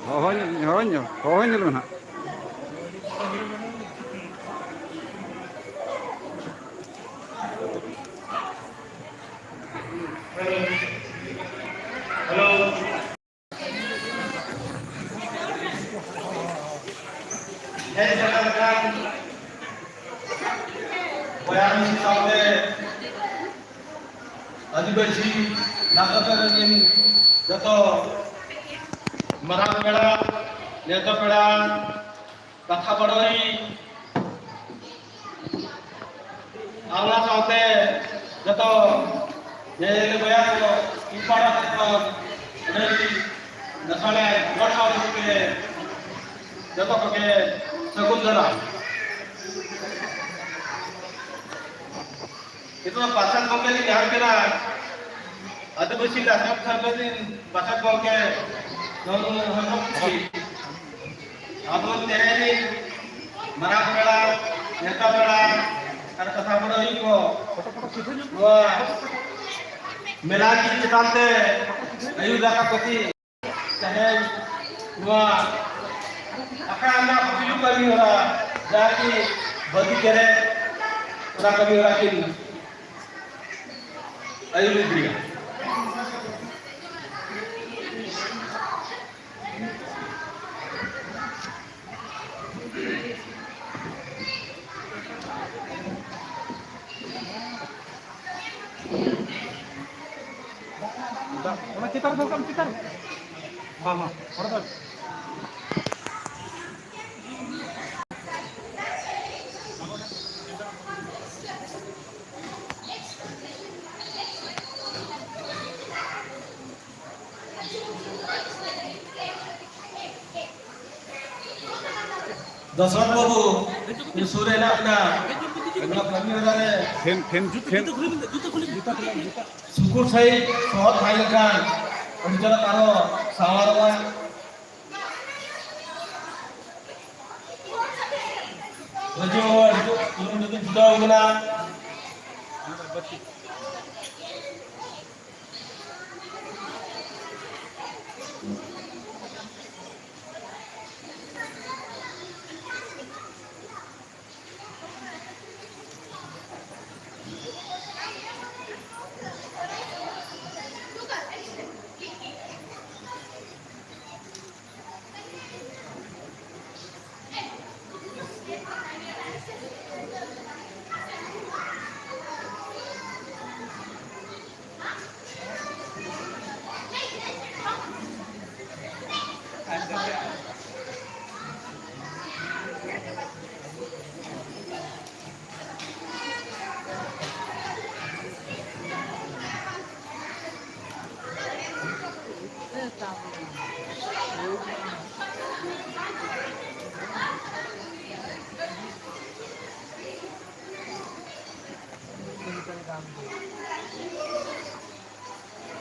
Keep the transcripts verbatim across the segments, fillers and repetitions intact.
ᱦᱚᱦᱚ ᱧᱮᱞ, ᱦᱚᱦᱚ ᱧᱮᱞ, ᱦᱚᱦᱚ ᱧᱮᱞ ᱢᱮ ᱱᱟᱦᱟᱜ᱾ ᱦᱮᱡ ᱥᱮᱴᱮᱨ ᱟᱠᱟᱱ ᱵᱚᱭᱦᱟ ᱢᱤᱥᱤ ᱥᱟᱶᱛᱮ ᱟᱹᱫᱤᱵᱟᱹᱥᱤ ᱜᱟᱶᱛᱟ ᱨᱮᱱ ᱡᱚᱛᱚ ᱢᱟᱨᱟᱝ ᱯᱮᱲᱟ, ᱱᱮᱣᱛᱟ ᱯᱮᱲᱟ, ᱠᱟᱛᱷᱟ ᱵᱟᱰᱟᱭ, ᱟᱨ ᱚᱱᱟ ᱥᱟᱶᱛᱮ ᱡᱚᱛᱚ ᱧᱮᱧᱮᱞ ᱵᱚᱭᱦᱟ ᱠᱚ ᱢᱤᱫ ᱯᱟᱲᱟ ᱠᱷᱚᱱ ᱟᱹᱰᱤ ᱱᱟᱥᱟᱲᱮ ᱜᱚᱰ ᱥᱟᱶ ᱛᱮ ᱡᱚᱛᱚ ᱠᱚᱜᱮ ᱥᱟᱹᱜᱩᱱ ᱫᱟᱨᱟᱢ᱾ ᱱᱤᱛᱚᱜ ᱯᱟᱨᱥᱟᱞ ᱜᱚᱢᱠᱮ ᱞᱤᱧ ᱧᱟᱢ ᱠᱮᱫᱟ, ᱟᱹᱫᱤᱵᱟᱹᱥᱤ ᱞᱟᱠᱪᱟᱨ ᱥᱟᱶᱛᱟ ᱨᱤᱱ ᱯᱟᱨᱥᱟᱞ ᱜᱚᱢᱠᱮ ᱱᱚᱣᱟ ᱦᱚᱲᱢᱚ ᱠᱩᱥᱤ᱾ ᱟᱵᱚ ᱛᱮᱨᱮᱧ ᱢᱟᱨᱟᱝ ᱯᱮᱲᱟ, ᱱᱮᱣᱛᱟ ᱯᱮᱲᱟ ᱟᱨ ᱠᱟᱛᱷᱟ ᱵᱟᱰᱟᱭ ᱠᱚ ᱱᱚᱣᱟ ᱢᱮᱞᱟ ᱪᱮᱛᱟᱱ ᱛᱮ ᱟᱹᱭᱩᱨ ᱫᱟᱠᱟ ᱯᱟᱹᱛᱤ ᱛᱮᱦᱮᱧ ᱱᱚᱣᱟ ᱟᱠᱷᱲᱟ ᱨᱮᱱᱟᱜ ᱯᱩᱭᱞᱩ ᱠᱟᱹᱢᱤ ᱦᱚᱨᱟ ᱡᱟᱦᱟᱸ ᱠᱤ ᱵᱟᱹᱫᱤ ᱠᱮᱨᱮ ᱚᱱᱟ ᱠᱟᱹᱢᱤ ᱦᱚᱨᱟ ᱠᱤᱱ ᱟᱹᱭᱩᱨ ᱤᱫᱤᱭᱟ᱾ ᱚᱱᱟ ᱪᱮᱛᱟᱱ ᱨᱮ ᱫᱚᱦᱚ ᱠᱟᱜ ᱢᱮ, ᱪᱮᱛᱟᱱ ᱨᱮ᱾ ᱦᱚᱸ, ᱦᱚᱸ, ᱚᱸᱰᱮ ᱫᱚ᱾ ᱫᱚᱥᱚᱱ ᱵᱟᱹᱵᱩ, ᱥᱩᱨ ᱨᱮ ᱦᱮᱱᱟᱜ ᱵᱤᱱᱟ᱾ ᱱᱚᱣᱟ ᱠᱟᱹᱢᱤ ᱦᱚᱨᱟ ᱨᱮ ᱯᱷᱮᱱ, ᱯᱷᱮᱱ, ᱯᱷᱮᱱ᱾ ᱥᱩᱯᱩᱨ ᱥᱟᱺᱦᱤᱡ ᱥᱚᱦᱚᱫ ᱛᱟᱦᱮᱸ ᱞᱮᱱᱠᱷᱟᱱ ᱟᱹᱰᱤ ᱪᱮᱦᱨᱟ ᱟᱨᱦᱚᱸ ᱥᱟᱶᱟᱨᱚᱜᱼᱟ᱾ ᱦᱤᱡᱩᱜ ᱦᱚᱲ, ᱦᱤᱡᱩᱜ, ᱤᱧ ᱡᱩᱫᱤᱧ ᱪᱷᱩᱴᱟᱹᱣ ᱠᱟᱱᱟ᱾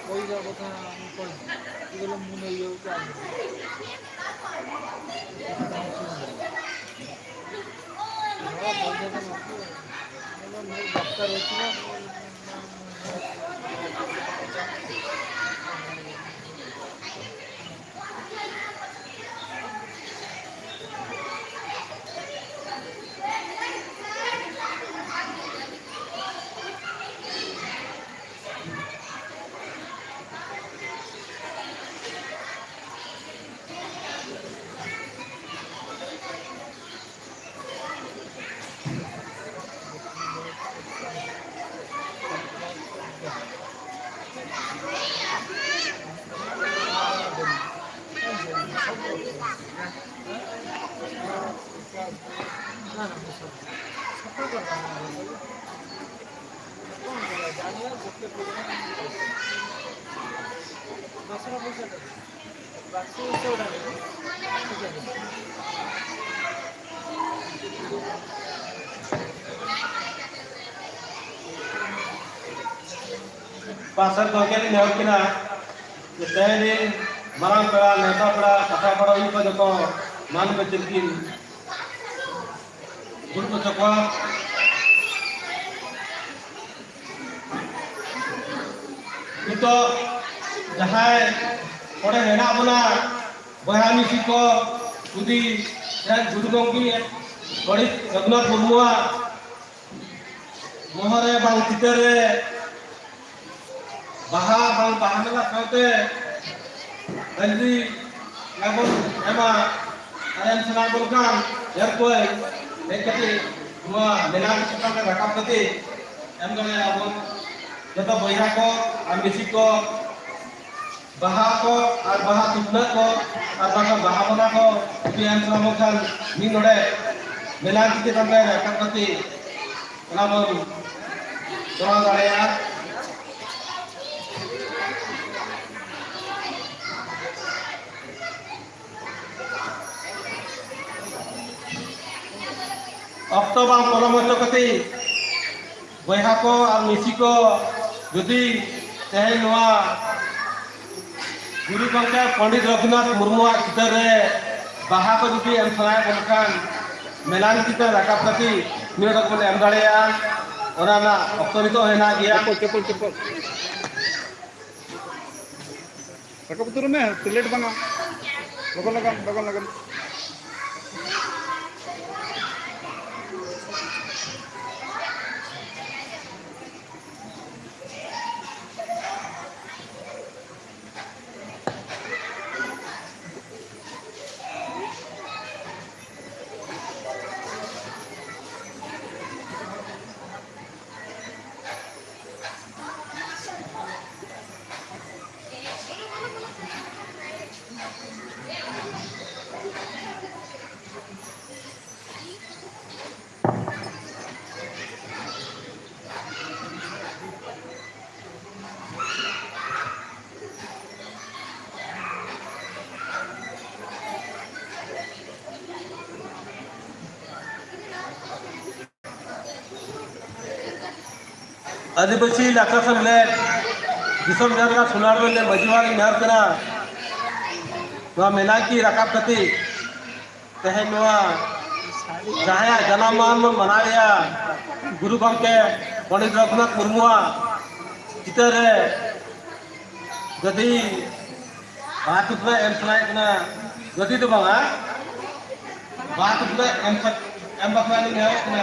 Koy ka kotha, koy. Ito lang muna yung ka. ᱯᱟᱥᱮ ᱜᱚᱢᱠᱮ ᱞᱤᱧ ᱱᱮᱦᱚᱨ ᱠᱤᱱᱟ ᱡᱮ ᱛᱮᱦᱮᱧ ᱨᱤᱱ ᱢᱟᱨᱟᱝ ᱯᱮᱲᱟ, ᱱᱮᱣᱛᱟ ᱯᱮᱲᱟ, ᱠᱟᱛᱷᱟ ᱯᱟᱲᱟ ᱦᱩᱭᱩᱜ ᱠᱟᱱ ᱡᱚᱛᱚ ᱢᱟᱹᱱ ᱵᱮᱡᱮᱛ ᱠᱤᱱ ᱫᱩᱲᱩᱵ ᱦᱚᱪᱚ ᱠᱚᱣᱟ᱾ ᱱᱤᱛᱚᱜ ᱡᱟᱦᱟᱸᱭ ᱚᱸᱰᱮ ᱢᱮᱱᱟᱜ ᱵᱚᱱᱟ, ᱵᱚᱭᱦᱟ ᱢᱤᱥᱤ ᱠᱚ, ᱡᱩᱫᱤ ᱡᱟᱦᱟᱸᱭ ᱜᱩᱨᱩ ᱜᱚᱢᱠᱮ ᱯᱚᱱᱰᱤᱛ ᱨᱚᱜᱷᱩᱱᱟᱛᱷ ᱢᱩᱨᱢᱩᱣᱟᱜ ᱢᱚᱦᱚᱨ ᱨᱮ ᱵᱟᱝ ᱪᱤᱛᱟᱹᱨ ᱨᱮ ᱵᱟᱦᱟ ᱵᱟᱝ ᱵᱟᱦᱟ ᱢᱮᱞᱟ ᱥᱟᱶᱛᱮ ᱦᱟᱹᱨᱤ ᱵᱚᱱ ᱮᱢᱟ ᱟᱨ ᱮᱢ ᱥᱟᱱᱟ ᱵᱚᱱ ᱠᱷᱟᱱ ᱮᱨ ᱠᱚᱭ ᱦᱮᱡ ᱠᱟᱛᱮ ᱱᱚᱣᱟ ᱢᱮᱞᱟ ᱪᱮᱛᱟᱱ ᱨᱮ ᱨᱟᱠᱟᱵ ᱠᱟᱛᱮ ᱮᱢ ᱫᱟᱲᱮᱭᱟᱜᱼᱟ ᱵᱚᱱ᱾ ᱡᱚᱛᱚ ᱵᱚᱭᱦᱟ ᱠᱚ ᱟᱨ ᱢᱤᱥᱤ ᱠᱚ ᱵᱟᱦᱟ ᱠᱚ ᱟᱨ ᱵᱟᱦᱟ ᱛᱩᱯᱱᱟᱹ ᱠᱚ ᱟᱨ ᱵᱟᱝᱠᱷᱟᱱ ᱵᱟᱦᱟ ᱵᱚᱱᱟ ᱠᱚ ᱡᱩᱫᱤ ᱮᱢ ᱥᱟᱱᱟ ᱵᱚᱱ ᱠᱷᱟᱱ ᱢᱤᱫ ᱱᱚᱰᱮ ᱢᱮᱞᱟ ᱪᱮᱛᱟᱱ ᱨᱮ ᱨᱟᱠᱟᱵ ᱠᱟᱛᱮ ᱚᱱᱟ ᱵᱚᱱ ᱠᱚᱨᱟᱣ ᱫᱟᱲᱮᱭᱟᱜᱼᱟ᱾ ᱚᱠᱛᱚ ᱵᱟᱝ ᱯᱚᱞᱚᱢ ᱦᱚᱪᱚ ᱠᱟᱛᱮ ᱵᱚᱭᱦᱟ ᱠᱚ ᱟᱨ ᱢᱤᱥᱤ ᱠᱚ ᱡᱩᱫᱤ ᱛᱮᱦᱮᱧ ᱱᱚᱣᱟ ᱜᱩᱨᱩ ᱜᱚᱢᱠᱮ ᱯᱚᱱᱰᱤᱛ ᱨᱚᱜᱷᱩᱱᱟᱛᱷ ᱢᱩᱨᱢᱩᱣᱟᱜ ᱪᱤᱛᱟᱹᱨ ᱨᱮ ᱵᱟᱦᱟ ᱠᱚ ᱡᱩᱫᱤ ᱮᱢ ᱥᱟᱱᱟᱭᱮᱫ ᱵᱚᱱ ᱠᱷᱟᱱ ᱢᱮᱞᱟᱱ ᱪᱤᱛᱟᱹᱨ ᱨᱟᱠᱟᱵ ᱠᱟᱛᱮ ᱱᱤᱭᱟᱹ ᱵᱚᱱ ᱮᱢ ᱫᱟᱲᱮᱭᱟᱜᱼᱟ᱾ ᱚᱱᱟ ᱨᱮᱱᱟᱜ ᱚᱠᱛᱚ ᱱᱤᱛᱚᱜ ᱦᱚᱸ ᱦᱮᱱᱟᱜ ᱜᱮᱭᱟ᱾ ᱪᱚᱯᱚᱞ, ᱪᱚᱯᱚᱞ, ᱪᱚᱯᱚᱞ᱾ ᱨᱟᱠᱟᱵ ᱩᱛᱟᱹᱨᱚᱜ ᱢᱮ, ᱛᱤ ᱞᱮᱴ ᱵᱟᱝᱟ᱾ ᱞᱚᱜᱚᱱ ᱞᱟᱜᱟᱢ, ᱞᱚᱜᱚᱱ ᱞᱟᱜᱟᱢ᱾ ᱟᱹᱫᱤᱵᱟᱹᱥᱤ ᱞᱟᱠᱪᱟᱨ ᱥᱮᱢᱞᱮᱫ ᱫᱤᱥᱚᱢ ᱡᱟᱨᱜᱟ ᱥᱳᱱᱟᱨ ᱨᱮᱱ ᱢᱟᱹᱡᱷᱤ ᱵᱟᱵᱟ ᱤᱧ ᱱᱮᱦᱚᱨ ᱠᱟᱱᱟ, ᱱᱚᱣᱟ ᱢᱮᱞᱟ ᱠᱤ ᱨᱟᱠᱟᱵ ᱠᱟᱛᱮ ᱛᱮᱦᱮᱧ ᱱᱚᱣᱟ ᱡᱟᱦᱟᱸᱭᱟᱜ ᱡᱟᱱᱟᱢ ᱢᱟᱦᱟ ᱵᱚᱱ ᱢᱟᱱᱟᱣᱮᱭᱟ, ᱜᱩᱨᱩ ᱜᱚᱢᱠᱮ ᱯᱚᱱᱰᱤᱛ ᱨᱚᱜᱷᱩᱱᱟᱛᱷ ᱢᱩᱨᱢᱩᱣᱟᱜ ᱪᱤᱛᱟᱹᱨ ᱨᱮ ᱡᱩᱫᱤ ᱵᱟᱦᱟ ᱴᱩᱯᱞᱟᱹᱜ ᱮᱢ ᱥᱟᱱᱟᱭᱮᱫ ᱠᱟᱱᱟ, ᱡᱩᱫᱤ ᱫᱚ ᱵᱟᱝᱟ, ᱵᱟᱦᱟ ᱴᱩᱯᱞᱟᱹᱜ ᱮᱢ ᱥᱟ-, ᱮᱢ ᱵᱟᱠᱷᱨᱟ ᱞᱤᱧ ᱱᱮᱦᱚᱨᱚᱜ ᱠᱟᱱᱟ᱾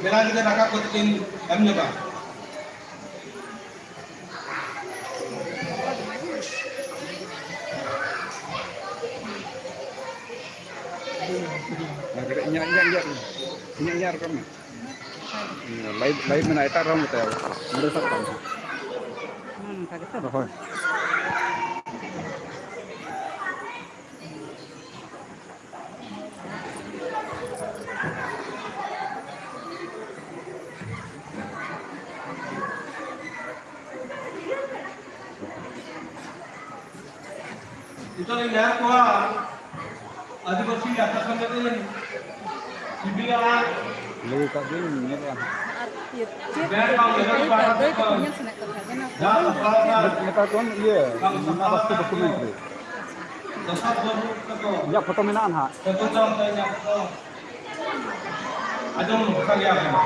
ᱢᱮᱞᱟ ᱧᱤᱫᱟᱹ ᱨᱟᱠᱟᱵ ᱠᱟᱛᱮ ᱠᱤᱱ ᱮᱢ ᱧᱚᱜᱟ᱾ ᱤᱧᱟᱹᱜ, ᱤᱧᱟᱹᱜ, ᱤᱧᱟᱹᱜ, ᱤᱧᱟᱹᱜ, ᱤᱧᱟᱹᱜ ᱨᱮᱠᱚᱨᱰ ᱢᱮ᱾ ᱞᱟᱭᱤᱵᱷ, ᱞᱟᱭᱤᱵᱷ ᱢᱮᱱᱟᱜᱼᱟ, ᱮᱴᱟᱜ ᱨᱮᱦᱚᱸ ᱢᱮᱛᱟᱭᱟ, ᱱᱚᱰᱮ ᱥᱟᱵ ᱠᱟᱜ ᱢᱮ᱾ ᱦᱮᱸ, ᱱᱚᱝᱠᱟ ᱜᱮᱛᱚ᱾ ᱦᱳᱭ᱾ ᱱᱤᱛᱚᱜ ᱞᱤᱧ ᱱᱮᱦᱚᱨ ᱠᱚᱣᱟ, ᱟᱹᱫᱤᱵᱟᱹᱥᱤ ᱜᱟᱶᱛᱟ ᱥᱚᱸᱜᱮ ᱛᱮ ᱥᱤᱵᱤᱞ ᱟᱲᱟᱜ ᱞᱟᱹᱭ ᱠᱟᱜ ᱵᱤᱱ, ᱧᱮᱞᱚᱜᱼᱟ ᱦᱟᱸᱜ᱾ ᱟᱨ ᱤᱭᱟᱹ, ᱪᱮᱫ ᱵᱮᱝᱜᱚᱞ ᱠᱚ ᱞᱟᱹᱜᱤᱫ ᱫᱟᱹᱭ ᱛᱟᱠᱚ ᱧᱮᱞ ᱥᱟᱱᱟᱭᱮᱫ ᱠᱚ ᱛᱟᱦᱮᱸ ᱠᱟᱱᱟ᱾ ᱡᱟᱦᱟᱸ ᱥᱟᱯᱲᱟᱣ ᱨᱮᱱᱟᱜ ᱱᱮᱛᱟᱨ ᱠᱷᱚᱱ ᱤᱭᱟᱹ, ᱵᱟᱝ ᱚᱱᱟ ᱥᱟᱯᱲᱟᱣ ᱵᱟᱥᱛᱩ ᱨᱮᱱᱟᱜ ᱰᱚᱠᱩᱢᱮᱱᱴ ᱨᱮ᱾ ᱫᱚᱥᱟᱨ ᱫᱚ ᱦᱩᱭᱩᱜ ᱛᱟᱠᱚ ᱤᱧᱟᱹᱜ ᱯᱷᱳᱴᱳ ᱢᱮᱱᱟᱜᱼᱟ ᱱᱟᱦᱟᱜ᱾ ᱥᱟᱹᱫᱷᱩ ᱨᱟᱢᱪᱟᱸᱫᱽ ᱟᱜ ᱯᱷᱳᱴᱳ᱾ ᱟᱸᱡᱚᱢ ᱥᱟᱸᱜᱮ ᱟᱠᱟᱱᱟ᱾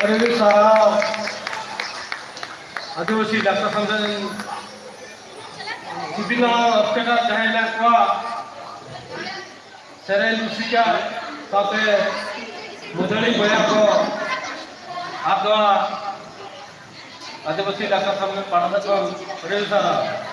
ᱟᱹᱰᱤ ᱟᱹᱰᱤ ᱥᱟᱨᱦᱟᱣ᱾ ᱟᱹᱫᱤᱵᱟᱹᱥᱤ ᱰᱟᱠᱛᱟᱨ ᱥᱟᱶᱛᱮ ᱵᱤᱵᱷᱤᱱᱱᱚ ᱚᱨᱠᱮᱥᱴᱨᱟ ᱡᱟᱦᱟᱸᱭ ᱢᱮᱱᱟᱜ ᱠᱚᱣᱟ, ᱥᱮᱨᱮᱧ ᱨᱩᱥᱤᱠᱟ ᱥᱟᱶᱛᱮ ᱢᱟᱹᱫᱟᱹᱲᱤ ᱵᱚᱭᱦᱟ ᱠᱚ ᱟᱨ ᱱᱚᱣᱟ ᱟᱹᱫᱤᱵᱟᱹᱥᱤ ᱰᱟᱠᱛᱟᱨ ᱥᱟᱶᱛᱮ ᱯᱟᱲᱦᱟᱣ ᱠᱚ ᱟᱹᱰᱤ ᱥᱟᱨᱦᱟᱣ᱾